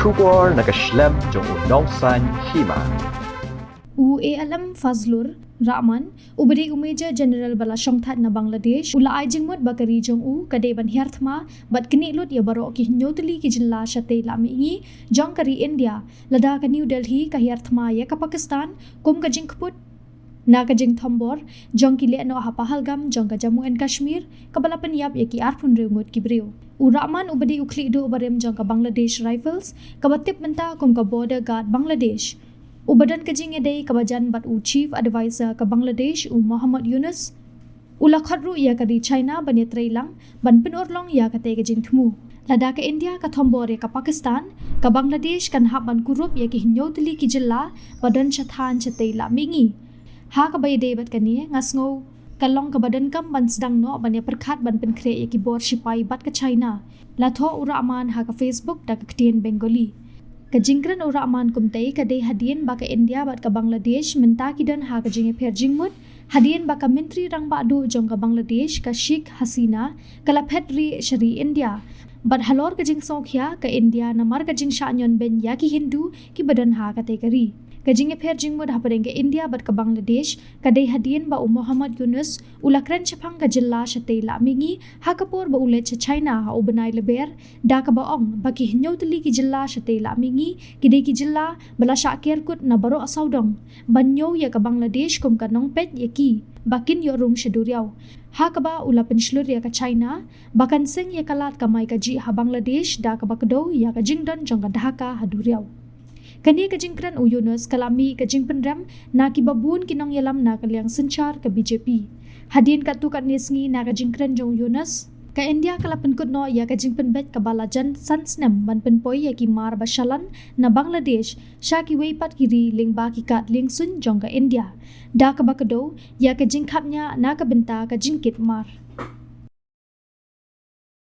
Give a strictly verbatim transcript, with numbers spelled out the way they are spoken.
Khubor na ka shlem jong u Nongsaiñ Hima. U A L M Fazlur Rahman, uba dei u Major General ba la shongthait na Bangladesh, u la ai jingmut ba ka ri jong u ka dei ban hiar thma bad knieh lut ïa baroh ki hynñiew tylli ki jylla shatei la mihngi jong ka ri India, lada ka New Delhi ka hiar thma ïa ka Pakistan kum ka jingkput na ka jingthombor jong ki lehnoh ha Pahalgam jong ka Jammu and Kashmir, kaba la pynïap ïa ki arphew hynriew ngut ki briew. U Rahman, uba dei u khlieh duh barim jong ka Bangladesh Rifles, kaba tip mynta kum ka Border Guard Bangladesh, uba don ka jingïadei kaba jan bad u Chief Adviser ka Bangladesh, u Muhammad Yunus, u la khot ruh ïa ka ri China ban ïatreilang ban pynurlong ïa katei ka jingthmu. Lada ka India ka thombor ïa ka Pakistan, ka Bangladesh kan hap ban kurup ïa ki hynñiew tylli ki jylla ba don shathan shatei la mihngi. Ha kaba ïadei bad kane, nga sngew ka long kaba donkam ban sdang noh ban ïapyrkhat ban pynkhreh ïa ki bor shipai bad ka China, la thoh u Rahman ha ka Facebook da ka ktien Bengali. Ka jingkren u Rahman kumtei ka dei hadien ba ka India bad ka Bangladesh mynta ki don ha ka jingïapher jingmut, hadien ba ka Myntri Rangbah Duh jong ka Bangladesh, ka Sheikh Hasina, ka la phet rieh sha ri India. Bad halor ka jingsngewkhia ka India namar ka jingshah ñion beiñ ïa ki Hindu kiba don ha katei ka ri. Ka jingïapher jingmut hapdeng ka India bad ka Bangladesh ka dei hadien ba u Muhammad Yunus u la kren shaphang ka jylla shatei la mihngi ha ka por ba u leit sha China ha u bnai Lber, da kaba ong ba ki hynñiew tylli ki jylla shatei la mihngi ki dei ki jylla ba la shah ker kut na baroh sawdong ban ñiew ïa ka Bangladesh kum ka nongpeit ïa ki ba kin ïoh rung sha duriaw, ha kaba u la pynshlur ïa ka China ba kan seng ïa ka lad kamai kajih ha Bangladesh da kaba kdew ïa ka jingdon jong ka Dhaka ha duriaw. Kane ka jingkren u Yunus ka la mih ka jingpynrem na kiba bun ki nongïalam na ka liang synshar ka B J P. Hadien katto katne sngi na ka jingkren jong u Yunus, ka India ka la pynkut noh ïa ka jingpynbeit kaba la jan san snem ban pynpoi ïa ki mar ba shalan na Bangladesh sha kiwei pat ki ri lyngba ki kad liengsuiñ jong ka India, da kaba kdew ïa ka jingkhapngiah na ka bynta ka jingkit mar.